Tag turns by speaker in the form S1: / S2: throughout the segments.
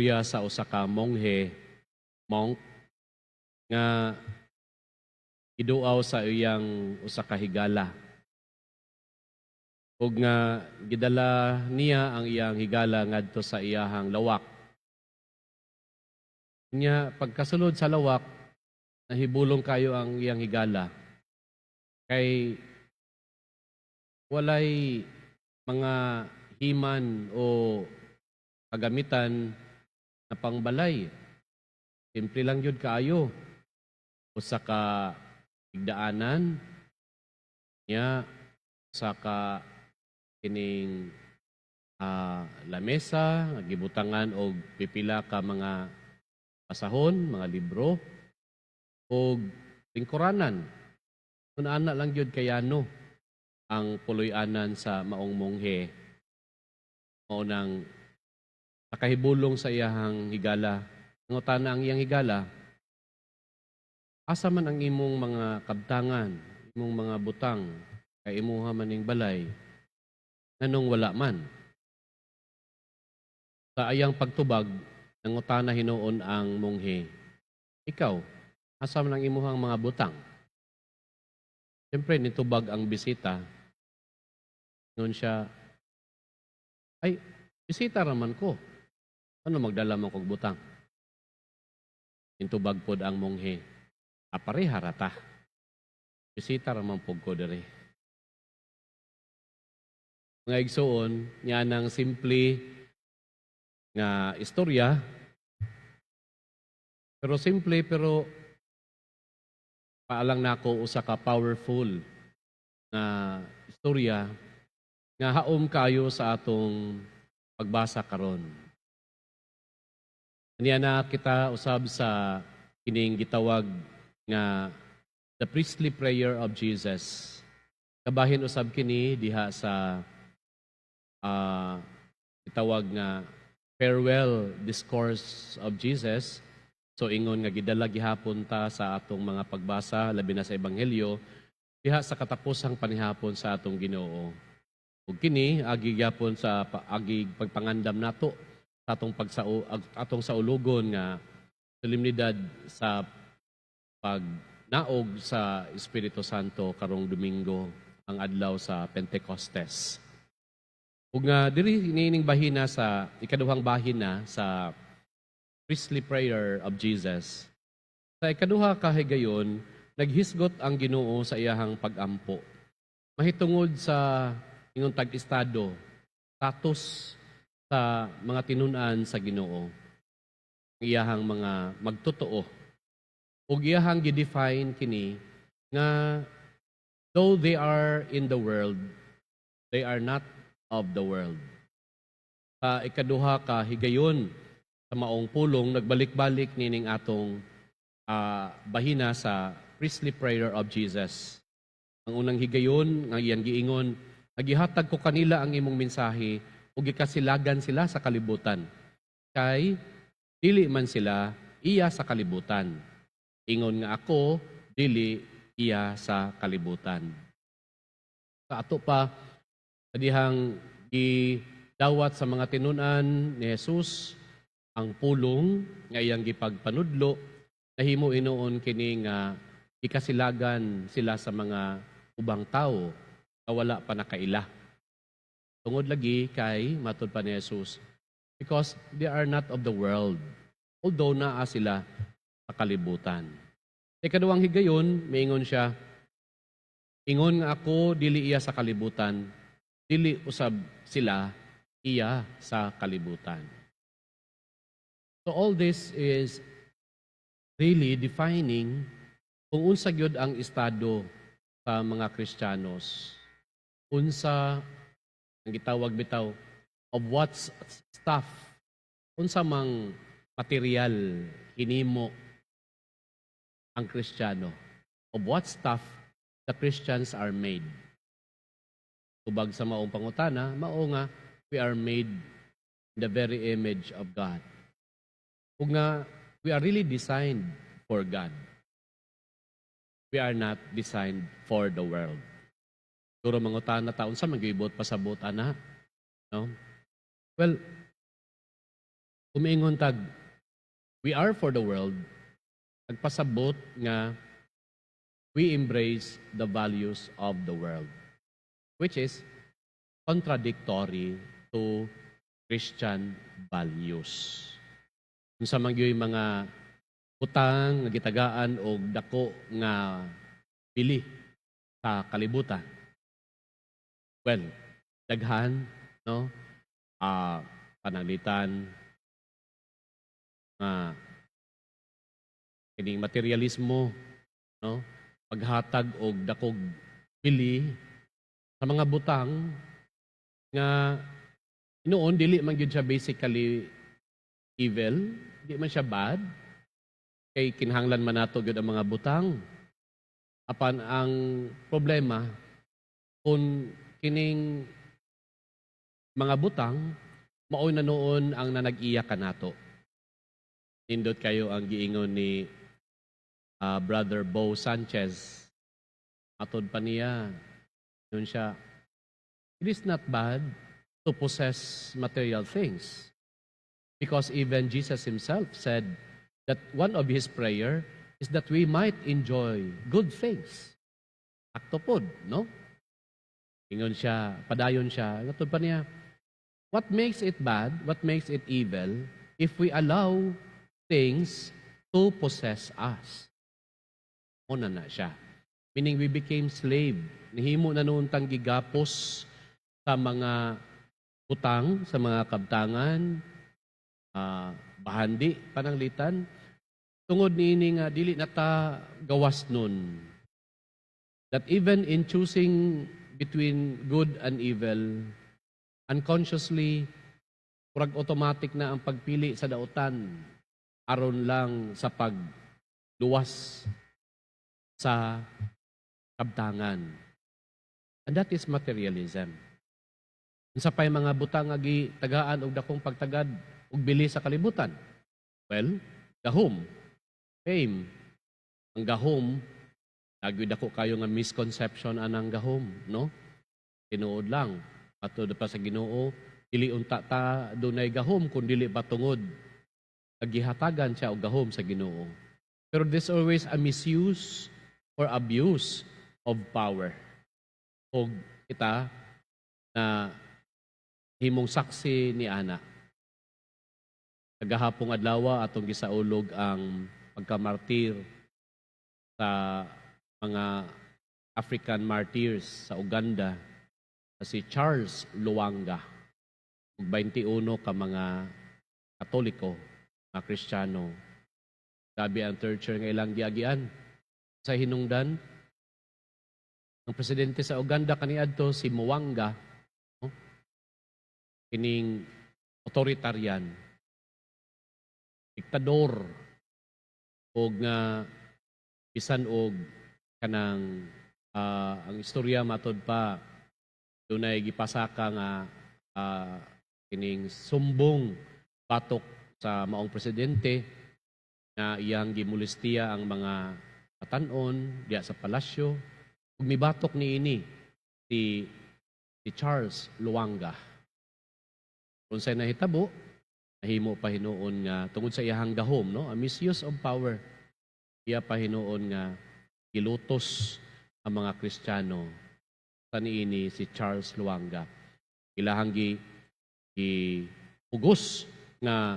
S1: Istorya sa usa ka monghe, monk, nga giduaw sa iyang usa ka higala. Ug nga gidala niya ang iyang higala ngadto sa iyahang lawak. Nya pagkasulod sa lawak, nahibulong kayo ang iyang higala. Kay walay mga himan o kagamitan na pangbalay. Simple lang yun kaayo. Usa ka higdaanan nya, usa ka kining lamesa nga gibutangan og pipila ka mga pasahon, mga libro ug lingkuranan. Kun ana lang gyud kayano ang puloy-anan sa maong monghe. Mao nang nakahibulong sa iyahang higala. Nangutana ang iyang higala, "Asa man ang imong mga kabtangan, imong mga butang, kay imuha man ning balay, nganong wala man?" Sa ayang pagtubag, nangutana hinuon ang monghe, "Ikaw, asa man ang imuhang mga butang?" Siyempre, nitubag ang bisita. Ingon siya, "Ay, bisita raman ko. Ano magdala mo kog butang?" Nitubag pod ang monghe, "Pareha ra ta. Bisita raman pud ko diri." Mga igsuon, niya nang simple nga istorya, pero simple pero paalang nako usa ka powerful nga istorya nga haom kayo sa atong pagbasa karon. Niya na kita usab sa kining gitawag nga the priestly prayer of Jesus. Kabahin usab kini diha sa gitawag nga farewell discourse of Jesus. So ingon nga gidala gihapon ta sa atong mga pagbasa, labi na sa ebanghelyo diha sa katapusang panihapon sa atong Ginoo. Ug kini agi gyapon sa agi pagpangandam nato sa atong pagsao atong saulugon nga solemnidad sa pagnaog sa Espiritu Santo karong Domingo, ang adlaw sa Pentecostes. Ug nga diri niining bahina sa ikaduhang bahina sa priestly prayer of Jesus. Sa ikaduha ka higayon, naghisgot ang Ginoo sa iyahang pagampo mahitungod sa ingon tag estado, status sa mga tinun-an sa Ginoo. Ang iyahang mga magtotoo. Ug iyahang gi-define kini nga though they are in the world, they are not of the world. Sa ikaduha ka higayon sa maong pulong, nagbalik-balik nining atong bahina sa priestly prayer of Jesus. Ang unang higayon nga iyang giingon, "Nagihatag ko kanila ang imong mensahe ug gikasilagan sila sa kalibutan. Kay dili man sila iya sa kalibutan. Ingon nga ako dili iya sa kalibutan." Sa ato pa, sa dihang gidawat sa mga tinun-an ni Jesus ang pulong nga iyang gipagpanudlo, nahimo hinuon kini nga gikasilagan sila sa mga ubang tawo nga wala pa nakaila. Tungod lagi kay matud pa ni Jesus, because they are not of the world, although naa sila sa kalibutan. Sa ikaduhang higayon, miingon siya, "Ingon nga ako dili iya sa kalibutan, dili usab sila iya sa kalibutan." So all this is really defining kung unsa gyud ang estado sa mga Kristiyanos. Unsa ang gitawag bitaw of what stuff, unsa mang material hinimo ang Kristiyano. Of what stuff the Christians are made. Tubag sa maong pangutana, mao nga we are made in the very image of God. Ug nga we are really designed for God. We are not designed for the world. Siguro mangutana ta, unsa man gyud pasabot ana? No? Well, Kung tag we are for the world, nagpasabot nga we embrace the values of the world, which is contradictory to Christian values. Unsa man gyud mga butang nga gitagaan og dako nga bili sa kalibutan? Well, daghan, no? Pananglitan nga kining materialismo, no? Paghatag og dakog bili sa mga butang nga noon dili man gyud siya basically evil, di man siya bad kay kinahanglan man nato gyud ang mga butang. Apan ang problema kung kining mga butang mao na noon ang nanag-iya kanato. Nindot kayo ang giingon ni Brother Bo Sanchez. Matod pa niya, yun siya, it is not bad to possess material things. Because even Jesus himself said that one of his prayer is that we might enjoy good things. Sakto pod, no? Ingon siya, padayon siya. Matod pa niya, what makes it bad, what makes it evil, if we allow things to possess us? Mao na na siya. Meaning we became slave. Nahimo na noon tang gigapos sa mga butang, sa mga kabtangan, bahandi, pananglitan. Tungod niini nga dili na ta gawas nun. That even in choosing between good and evil, unconsciously, murag automatic na ang pagpili sa dautan aron lang sa pagluwas sa kabtangan. And that is materialism. Unsa pay mga butang nga gitagaan og dakong pagtagad og bili sa kalibutan? Well, gahom, fame. Ang gahom, nagyud dako kayo nga misconception anang gahom, no? Tinuod lang, matod pa sa Ginoo, dili unta ta dunay gahom kun dili pa tungod nagihatagan siya og gahom sa Ginoo. Pero there's always a misuse or abuse of power. Og kita na himong saksi ni ana. Kagahapong adlaw atong gisaulog ang pagkamartir sa mga African martyrs sa Uganda, si Charles Lwanga ug 21 ka mga Katoliko, mga Kristiyano. Grabe ang torture nga ilang giagian. Sa hinungdan, ang presidente sa Uganda kaniadto si Mwanga, no? Kining authoritarian, diktador, og nga bisan og kanang ang istorya matod pa dunay gipasaka nga kining sumbong batok sa maong presidente na iyang gimulistiya ang mga batan-on diya sa palasyo, ug mibatok niini si Charles Lwanga. Unsay nahitabo, nahimo pa hinuon nga tungod sa iyahang gahom, no, a misuse of power, iya pa hinuon nga gilutos ang mga Kristiyano sa niini si Charles Lwanga. Ilahang gi pugos nga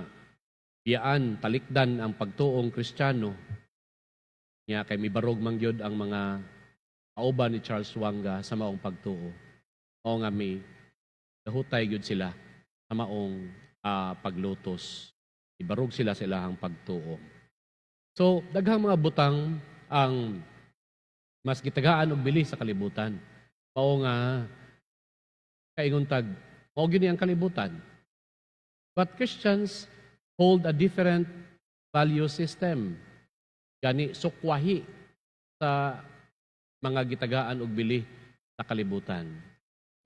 S1: biyaan, talikdan ang pagtuong Kristiyano nya kay mibarog man gyud ang mga kauban ni Charles Lwanga sa maong pagtuo. O nga mi dahutay gyud sila sa maong paglutos. Ibarog sila sa ilahang pagtuo. So, daghang mga butang ang mas gitagaan og bili sa kalibutan. Mao nga kaingon tag mao gyud ni ang kalibutan. But Christians hold a different value system. Gani sukwahi sa mga gitagaan og bili sa kalibutan.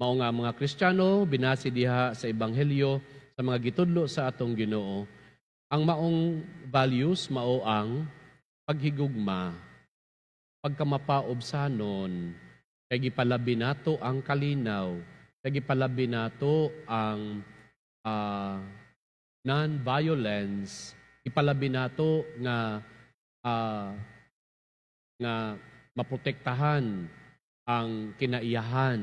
S1: Mao nga ang mga Kristiyano binase diha sa ebanghelyo, sa mga gitudlo sa atong Ginoo, ang maong values mao ang paghigugma, pagkamapaobsanon, kay gipalabi nato ang kalinaw, kay gipalabi nato ang Non-violence, ipalabi nato nga maprotektahan ang kinaiyahan,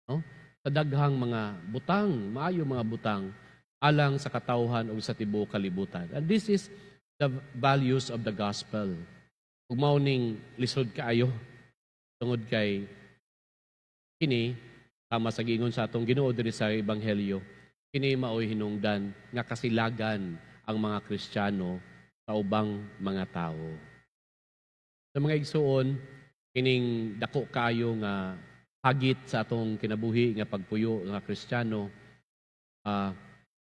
S1: no? Sa daghang mga butang, maayo mga butang alang sa katawhan ug sa tibuok kalibutan. And this is the values of the gospel. Ug mao ning lisod kaayo tungod kay kini, tama sa giingon sa atong Ginoo diri sa ebanghelyo, kini maoy hinungdan nga kasilagan ang mga Kristiyano sa ubang mga tawo. Sa mga igsuon, kining dako kaayo nga hagit sa atong kinabuhi nga pagpuyo nga Kristiyano,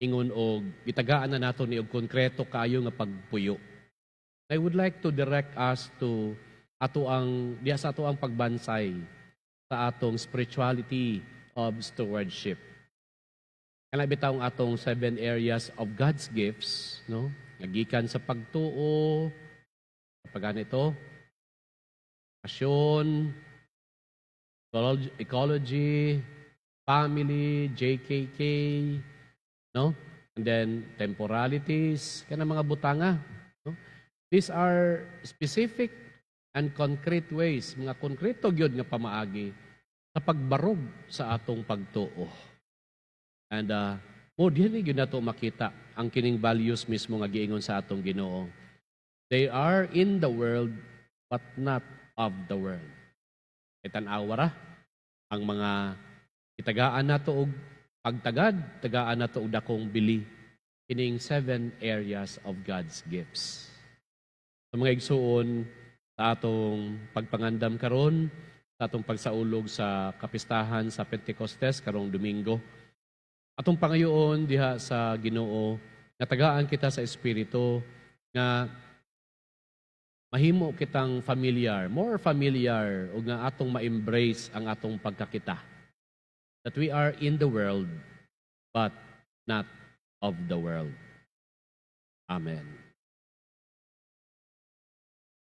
S1: ingon og gitagaan na nato ni og konkreto kaayo nga pagpuyo. I would like to direct us to ato ang diya sa ato ang pagbansay sa atong spirituality of stewardship. Kana bitaw ang atong seven areas of God's gifts, no? Nagikan sa pagtuo, pag ito, passion, ecology, family, JKK, no? And then temporalities, kana mga butanga, no? These are specific and concrete ways, mga konkreto gyud nga pamaagi sa pagbarog sa atong pagtuo. And mo diyan gyud nato makita ang kining values mismo nga giingon sa atong Ginoo. They are in the world but not of the world. Kay tan-awa ra ang mga itagaan nato og pagtagad, tagaan nato og dakong bili kining seven areas of God's gifts. Sa mga igsuon, sa atong pagpangandam karon, sa atong pagsaulog sa kapistahan sa Pentecostes karong Domingo, atong pangayoon diha sa Ginoo nga tagaan kita sa Espiritu nga mahimo kitang familiar, more familiar, ug nga atong ma-embrace ang atong pagkakita. That we are in the world but not of the world. Amen.